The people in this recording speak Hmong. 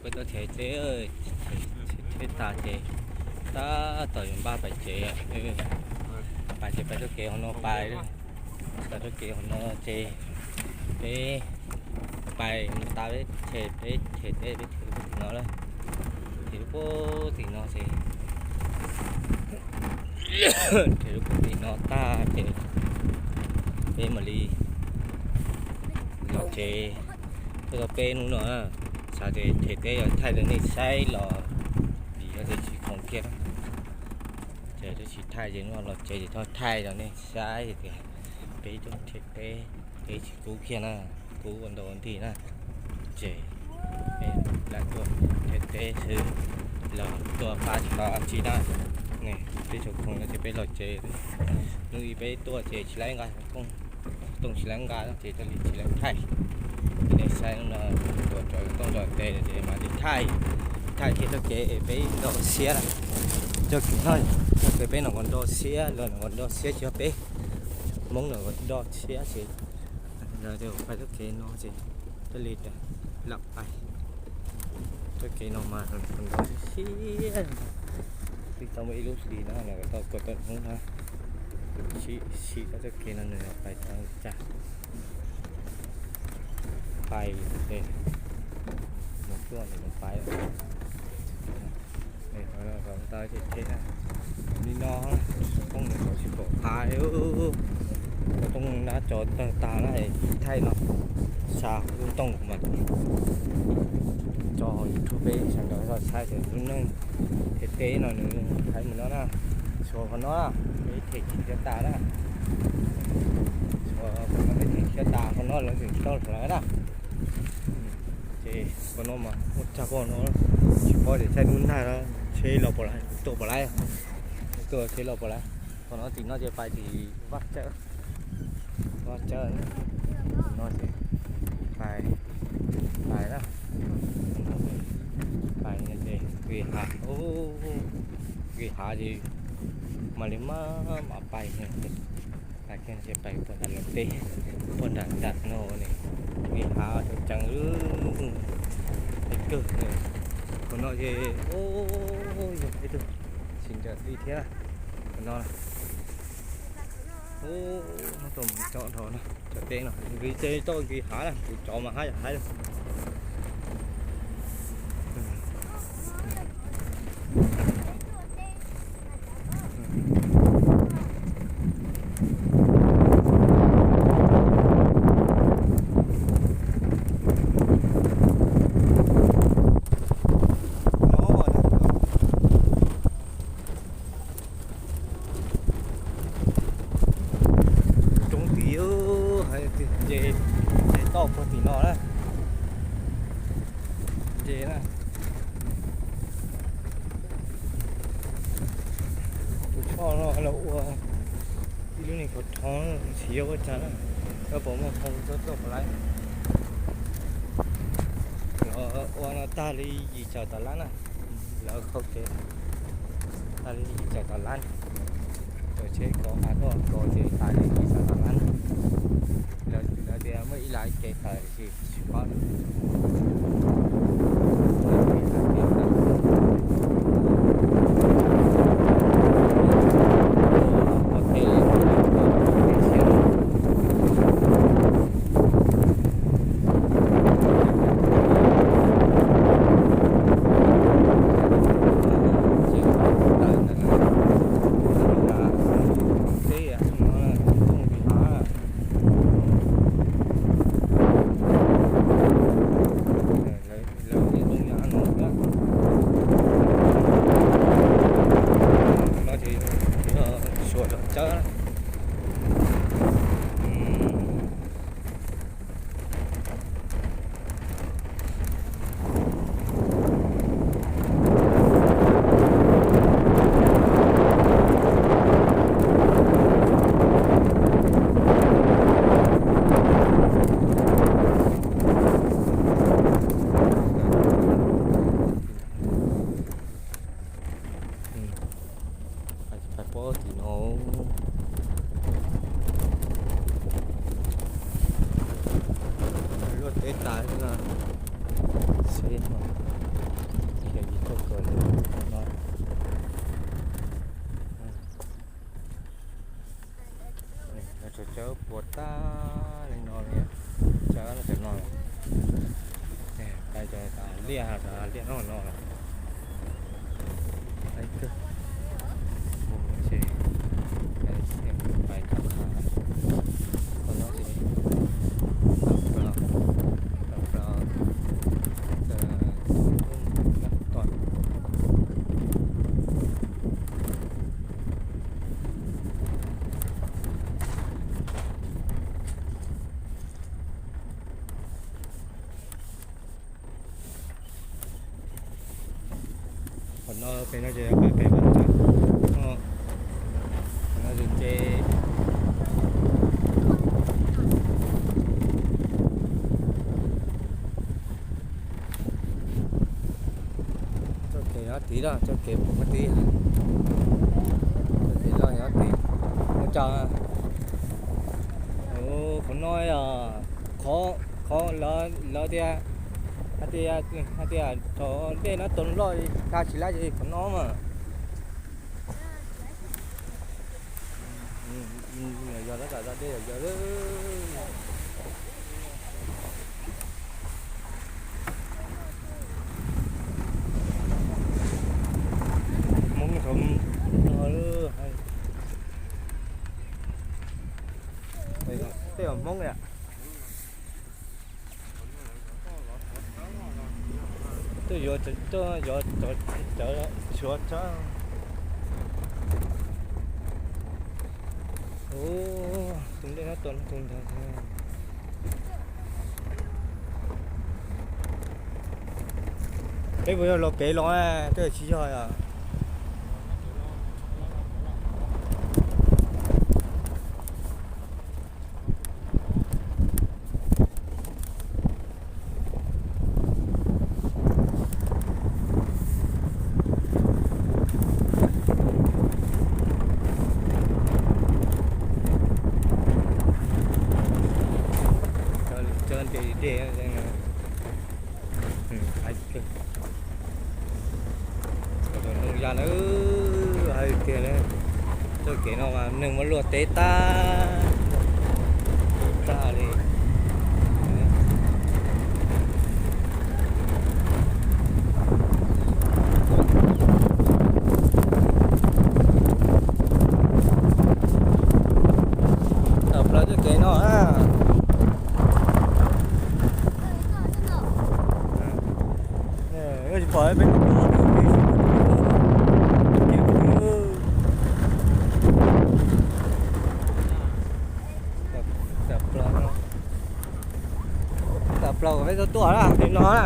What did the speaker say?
Peb tuaj them teb, them teb tas ces tab tom yuav npaj pais tsev. Pais ces pais txoj kev hauv no pais, pais txoj kev hauv no ces peb pais mus tas peb them, peb them teb peb them lub puag tim no lawm, them lub puag tim no ces them lub puag tim no tag ces peb mam li los tsev. Twb tau peb hnub no, xav tias them teb yog thaij rau nej saib los vim yog tias tsis khoom kiag, ces twb tsis thaij ces hnub no los tsev ces thaij rau nej saib tias peb tuaj them teb, teb tsis kub kiag na, kub ua ntau ua nti na. Ces lam tuaj them teb xwb los tuaj pab tsis tau dab tsi na. Peb tsaug khoom no ces peb los tsev. Hnub ib peb tuaj ces tsis laib nqa xov tooj, tsis laib nqa ces thiaj li tsis laib thaij. Nej saib no, tuaj tso xov tooj rau tes ces mam li thaij, thaij kiag txoj kev peb nrau xiab na. Txoj kev no, txoj kev peb no nrau xiab, los nrau xiab tsis yog peb, Hmoob no nrau xiab ces lawv pais txoj kev no ces thiaj li lam pais. Txoj kev no mas nrau xiab, twb tau muaj ib lub hlis no los tau kaum tawm hnub na, siv tau txoj kev no nws pais tau cas, pais ces mus tuaj ces nws pais. Ntawd ces them li no, xov tooj nws tsis pom qab, xov tooj nab tso tawg tag na, thaij no xa lub tooj mas tso YouTube peb sawv daws tau saib tias lub neej them teb no nws hais mus no na. Tshuav qhov no peb them tsis tau tas na, tshuav qhov no peb them tsis tau tas, qhov no lawv tseem tsis tau hlawv na. Ces qhov no mas ua tag pom no, tsis paub tias thaij lub nag no tsheb los puas laib, tuaj puas laib, tuaj tsheb los puas laib. Qhov no tim no ces pais tim Vaj Tsawb, Vaj Tsawb no ces pais, pais na, pais ces nqis hav, nqis hav ces mam li maj mam pais, pais kiag ces pais puag nram lawv teb, puag nram nram no ne, nqis hav tseem ceev, pem kawg. Qhov no ces yog peb tug tsis ncaws li thiab, qhov no. Ub, no tau mus cov dhau no, cov teb no nqis ces tau nqis hav na, kuv cov mas haib yam haib lawm. Roob tid, nce, nce toj puag tim no na, nce na. Tus choj no los ua ib lub niag qhov roob tsis yog ua cas na, koj puas muaj phone txhob tuaj puas laib. Ua no tag li yim caum tawm lab na, lawv qhau kev tag li yim caum tawm lab, cov tsheb kov av tuaj kov ces tag li yim caum tawm lab. Lawv tias muaj ib lab kev tawm ces tsis paub. Lawv tias zoo yam no thiab. No ces yog Suav Zos Tsawb. Pais pob tim no, luaj teb tas xwb na, seb mas Tuaj kawm no. Lawv tseem tsawb puas tag li no li, tsawb no cov no. Pais cov liaj, cov liaj no no. Pais kawg. Mus ces pais cov qhov no ces tawm plaws, tawm plaws, tawm plaws tom. Qhov no pem no ces pais pem vaj tsev. Qhov no ces txoj kev nyob tid lawm, txoj kev pom nyob tid. Txoj kev loj nyob tid. Ua cas qhov no, qhov, qhov lawv tias, hais tias, hais tias thaum dej no tuaj loj li, tag tsis laj ces qhov no mas. Yog tab tom dej yog. Hmoob, tej Hmoob yom. Tuaj yuav, tuaj yuav cov tshuav tshab. Tus dej no tuaj tus ntawd. Peb puas yog los kev los, twb tsis yog os. Cov nres dej, hais tias, cov nooj ya na, hais tias txoj kev no mas neeg muab luaj teb tag, tag li. Tawm plaws txoj kev no na. Tsis pom peb tawm plaws, tawm plaws kom peb tuaj tuaj na, li no na.